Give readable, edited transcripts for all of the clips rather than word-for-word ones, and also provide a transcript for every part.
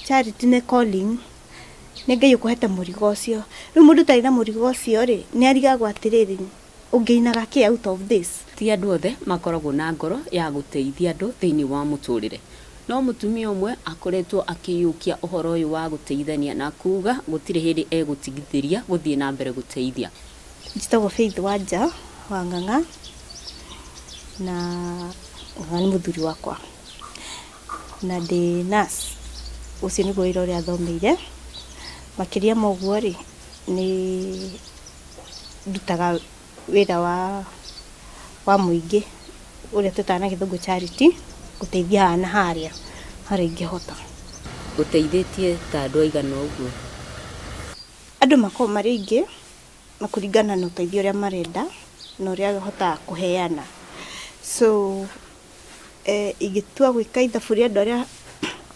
Charity nĩ calling, nĩ Ngai ũkũhete mũrigo ũcio. Rĩu mũndũ ũtarĩ na mũrigo ũcio rĩ, nĩ arigagwo atĩrĩrĩ, ũngĩinaga kĩ out of this? Ti andũ othe makoragwo na ngoro ya gũteithia andũ thĩinĩ wa mũtũrĩre. No mũtumia ũmwe akoretwo akĩiyũkia ũhoro ũyũ wa gũteithania na kuga gũtirĩ hĩndĩ egũtigithĩria gũthiĩ na mbere gũteithia. Njĩtagwo Faith Wanja wa Ng'ang'a, na Ng'ang'a nĩ mũthuri wakwa, na ndĩ nurse, ũcio nĩguo wĩra ũrĩa thomeire. Makĩria ma ũguo rĩ, nĩ ndutaga wĩra wa mũingĩ ũrĩa twĩtaga na gĩthũngũ charity, gũteithia haha na harĩa, harĩa ingĩhota. Ũteithĩtie ta andũ aigana ũguo? Andũ makoragwo marĩ aingĩ, na kũringana na ũteithio ũrĩa marenda, na ũrĩa hotaga kũheana. So ingĩtua gwĩka ithabu rĩa andũ arĩa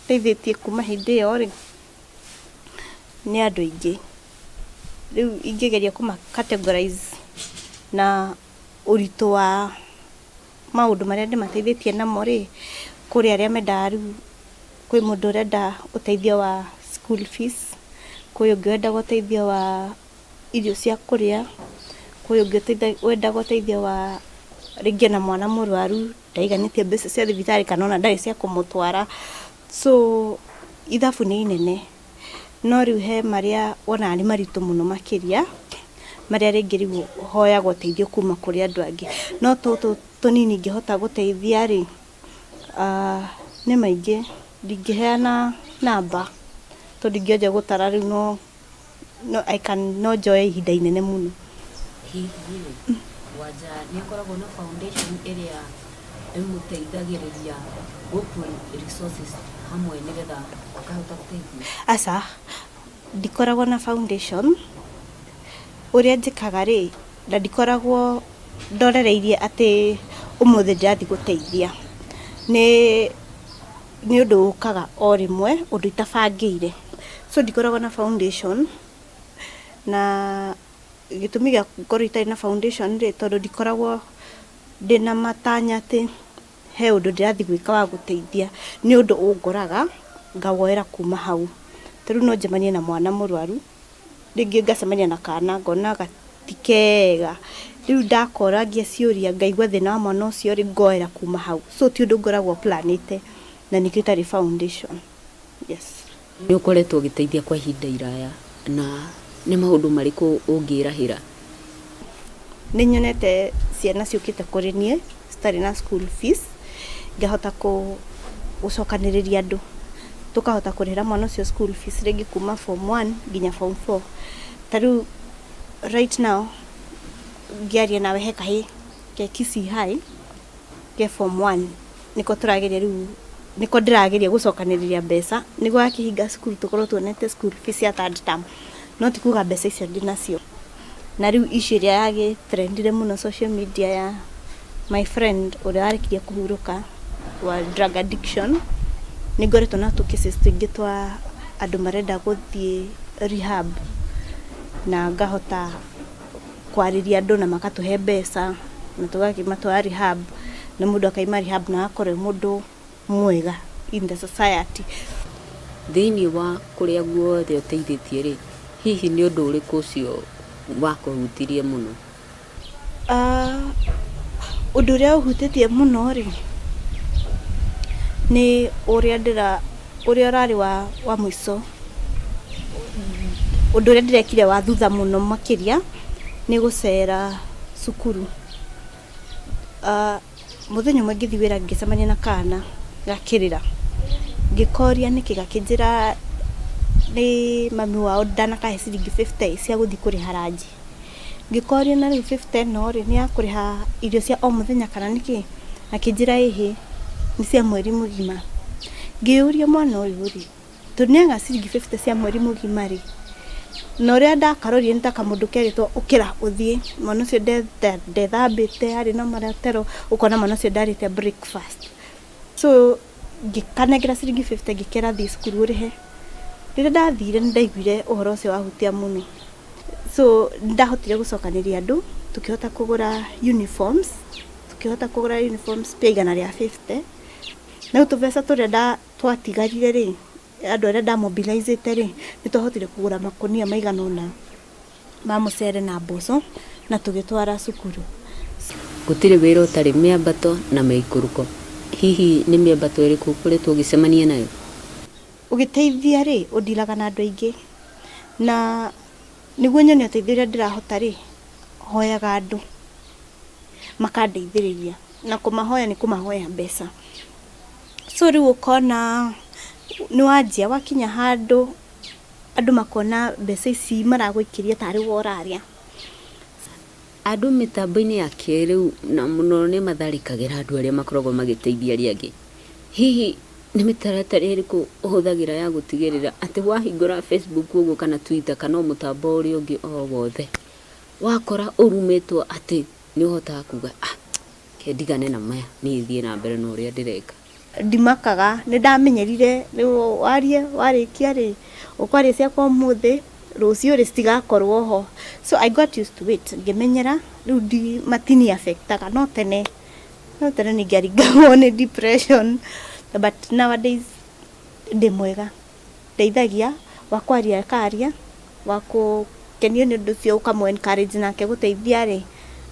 ndeithĩtie kuma hĩndĩ ĩyo rĩ, nĩ andũ aingĩ. Rĩu ingĩgeria kũma categorize na ũritũ wa maũndũ marĩa ndĩmateithĩtie namo rĩ, kũrĩ arĩa mendaga rĩu, kwĩ mũndũ ũrenda ũteithio wa school fees, kwĩ ũngĩ wendaga ũteithio wa irio cia kũrĩa, kwĩ ũngĩ wendaga ũteithio wa rĩngĩ ena mwana mũrwaru, ndaiganĩtie mbeca cia thibitarĩ kana ona ndarĩ cia kũmũtwara. So ithabu nĩ inene, no rĩu he marĩa wonaga nĩ maritũ mũno makĩria, marĩa rĩngĩ rĩu hoyaga ũteithio kuma kũrĩ andũ angĩ. No tũtũ tũnini ingĩhota gũteithia rĩ, nĩ maingĩ, ndingĩheana namba tondũ ingĩanjia gũtara rĩu no no I can no njoe ihinda inene mũno. Hihi rĩ, Wanja nĩ akoragwo na foundation ĩrĩa ĩmũteithagĩrĩria gũ pool resources hamwe nĩgetha akahota gũteithia? Aca, ndikoragwo na foundation. Ũrĩa njĩkaga rĩ, na ndikoragwo ndorereirie atĩ ũmũthĩ ndĩrathiĩ gũteithia. Nĩ ũndũ ũkaga o rĩmwe, ũndũ itabangĩire. So ndikoragwo na foundation, na gĩtũmi gĩa gũkorwo itarĩ na foundation rĩ, tondũ ndikoragwo ndĩna matanya atĩ he ũndũ ndĩrathiĩ gwĩka wa gũteithia. Nĩ ũndũ ũngoraga, ngawoera kuma hau. Ta rĩu no njemanie na mwana mũrwaru, rĩngĩ ngacemania na kana ngona ti kega. Rĩu ndakorangia ciũria ngaigua thĩna wa mwana ũcio rĩ, ngoera kuma hau. So ti ũndũ ngoragwo planĩte na nĩkĩo itarĩ foundation. Yes. Nĩ ũkoretwo ũgĩteithia kwa ihinda iraya, na nĩ maũndũ marĩkũ ũngĩrahĩra? Nĩ nyonete ciana ciũkĩte kũrĩ niĩ citarĩ na school fees, ngahota gũcokanĩrĩria andũ, tũkahota kũrĩhĩra mwana ũcio school fees rĩngĩ kuma form one nginya form four. Ta rĩu right now ngĩaria nawe he kahĩĩ ke Kisii High ke form one, nĩko tũrageria rĩu, nĩko ndĩrageria gũcokanĩrĩria mbeca nĩguo gakĩhinga cukuru tũkorwo tuonete school fees ya third term, no ti kuga mbeca icio ndĩnacio. Na rĩu issue ĩrĩa yagĩ trendire mũno social media ya my friend ũrĩa warĩkirie kũhurũka wa drug addiction, nĩ ngoretwo na tũ cases tũingĩ twa andũ marenda gũthiĩ rehab, na ngahota kwarĩria andũ na makatũhe mbeca na tũgakĩmatwara rehab, na mũndũ akaima rehab na agakorwo e mũndũ mwega in the society. Thĩinĩ wa kũrĩa guothe ũteithĩtie rĩ, hihi nĩ ũndũ ũrĩkũ ũcio wakũhutirie mũno? Ũndũ ũrĩa ũhutĩtie mũno rĩ, nĩ ũrĩa ndĩra ũrĩa ũrarĩ wa mũico, ũndũ ũrĩa ndĩrekire wa thutha mũno makĩria nĩ gũcera cukuru. Mũthenya ũmwe ngĩthiĩ wĩra ngĩcemania na kana gakĩrĩra, ngĩkoria nĩkĩ, gakĩnjĩra nĩ mami wao ndanakahe ciringi 50 cia gũthiĩ kũrĩha ranji. Ngĩkoria na rĩu 50 ĩno rĩ, nĩ ya kũrĩha irio cia o mũthenya kana nĩkĩ? Akĩnjĩra ĩhĩ, nĩ cia mweri mũgima. Ngĩyũria mwana ũyũ rĩ, tondũ nĩ aga ciringi 50 cia mweri mũgima rĩ, na ũrĩa ndakarorire nĩ ta kamũndũ kerĩtwo ũkĩra ũthiĩ, mwana ũcio ndethambĩte, arĩ na maratero, ũkona mwana ũcio ndarĩte breakfast. So ngĩkanengera ciringi 50 ngĩkera thiĩ cukuru ũrĩhe. Rĩrĩa ndathire nĩ ndaiguire ũhoro ũcio wahutia mũno. So nĩ ndahotire gũcokanĩria andũ, tũkĩhota kũgũra uniforms, tũkĩhota kũgũra uniforms pia 150. Na rĩu tũbeca tũrĩa twatigarire rĩ, Andũ arĩa ndamobilizĩte rĩ, nĩ twahotire kũgũra makũnia maigana ũna ma mũcere na mboco na tũgĩtwara cukuru. Gũtirĩ wĩra ũtarĩ mĩambato na mĩikũrũko. Hihi nĩ mĩambato ĩrĩkũ ũkoretwo ũgĩcemania nayo? Ũgĩteithia rĩ, ũndiraga na andũ aingĩ, na nĩguo nyone ũteithio ũrĩa ndĩrahota rĩ, hoyaga andũ makandeithĩrĩria, na kũmahoya nĩ kũmahoya mbeca. So rĩu ũkona nĩ wanjia wakinya handũ andũ makona mbeca ici maragũikĩria tarĩ we ũrarĩa. Andũ mĩtambo-inĩ ya kĩrĩu na mũno nĩ matharĩkagĩra andũ arĩa makoragwo magĩteithia arĩa angĩ. Hihi nĩ mĩtaratara ĩrĩkũ ũhũthagĩra ya gũtigĩrĩra atĩ wahingũra Facebook ũguo kana Twitter kana o mũtambo ũrĩa ũngĩ o wothe, wakora ũrumĩtwo atĩ nĩ ũhotaga kuga, ah, reke ndigane na maya niĩ thiĩ na mbere na ũrĩa ndĩreka? Ndimakaga, nĩ ndamenyerire rĩu warie warĩkia rĩ, ũkwaria ciakwa ũmũthĩ, rũciũ rĩ citigakorwo ho. So I got used to it, ngĩmenyera rĩu matini affectaga, no tene nĩ ingĩaringagwo nĩ depression, but nowadays ndĩ mwega. Ndeithagia, wa kwaria akaria, wa kũkenio nĩ ũndũ ũcio ũkamũ encourage nake gũteithia rĩ,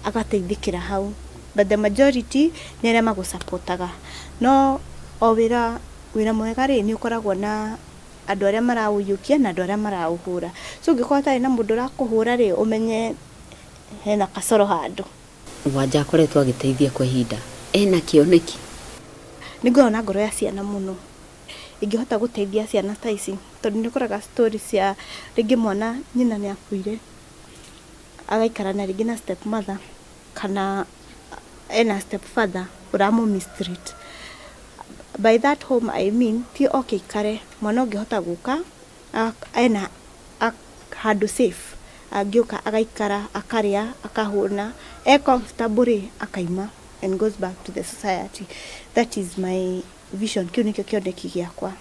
agateithĩkĩra hau. But the majority nĩ arĩa magũsupportaga. No o wĩra wĩra mwega rĩ, nĩ ũkoragwo na andũ arĩa maraũiyũkia na andũ arĩa maraũhũra. So ũngĩkorwo ũtarĩ na mũndũ ũrakũhũra rĩ, ũmenye hena kasoro handũ. Wanja akoretwo agĩteithia kwa ihinda, ena kĩoneki? Nĩ ngoragwo na ngoro ya ciana mũno. Ingĩhota gũteithia ciana ta ici, tondũ nĩ ũkoraga story cia rĩngĩ mwana nyina nĩ akuire, agaikara na rĩngĩ na step mother kana ena step father ũramũ mistreat. By that home I mean ti oke aikare, mwana ũngĩhota gũka ena handũ safe angĩũka agaikara, akarĩa, akahũna, e comfortable rĩ, akaima and goes back to the society. That is my vision, kĩu nĩkĩo kĩoneki gĩakwa.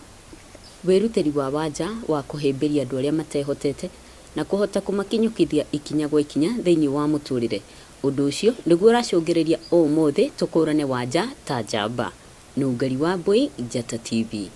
Wĩrutĩri wa Wanja wa kũhĩmbĩria andũ arĩa matehotete na kũhota kũmakinyũkithia ikinya gwa ikinya thĩinĩ wa mũtũrĩre, ũndũ ũcio nĩguo ũracũngĩrĩria ũmũthĩ tũkũrane Wanja ta njamba. Nũngari wa Mbui, Njata TV.